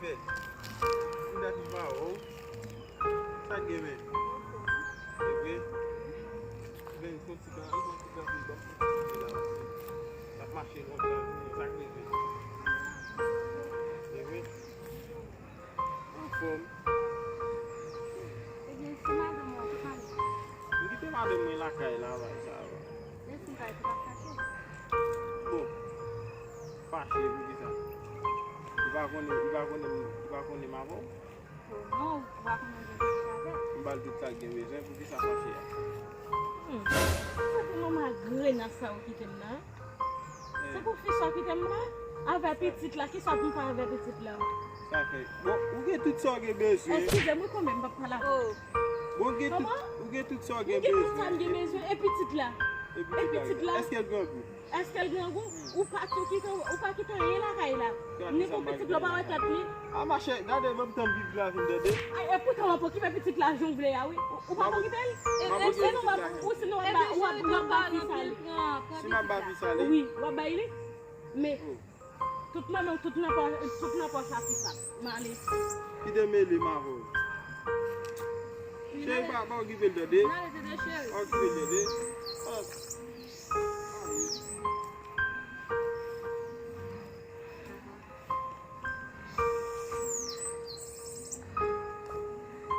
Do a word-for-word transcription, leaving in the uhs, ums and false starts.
Fè. Ou dat m pa wè w. Sa k gen, men? E vre? Men, fon ti tan, fon ti tan, fon ti tan, fon ti tan la, paske l ap mache lontan, sa k rive? E vre? Anfòm. Ebyen, si madanm ou an, ou pale. M kite madanm mwen lakay la, bay sa a. Lè si m pale, se pa fache. Bon. Fache pou kisa? Li pa konnen, li pa konnen, li pa konnen m avè w? Oh non, ou pa konnen gen fache avè l. M ba l tout sa l gen bezwen, pou kisa fache a? Hmm. Se pou manman grenn sa ou kite m nan? Se pou fi sa w kite m nan? Avè pitit la, kisa pou m fè avè pitit la? Sa fè. Bon, ou gen tout sa w gen bezwen. Eskize m, wi, kanmenm, m p ap pale avè w. Oh. Bon, ou gen tout, ou gen tout sa w gen bezwen. M gen tout sa m gen bezwen. E pitit la? E pitit la? Èske l grangou? Èske l grangou? Ou pa tou kite, ou pa kite anyen lakay la. Ni pou pitit la, ou pa wè tèt li. A, machè, gade menm tan m viv la vin tande. Ay, e poutan w ap okipe pitit la jan w vle a, wi. Ou, ou p ap okipe l? E, e, e sinon w ap, ou sinon w ap ba, w ap, w ap ba fi sa li. Si m ap ba fi sa li? Wi, w ap bay li. Men, tout nan men, tout nan pò, tout nan pòch a fi sa. M ale. Kite mele m avè w. Cheri, pa, pa okipe l tande. Pa okipe l tande. Ah.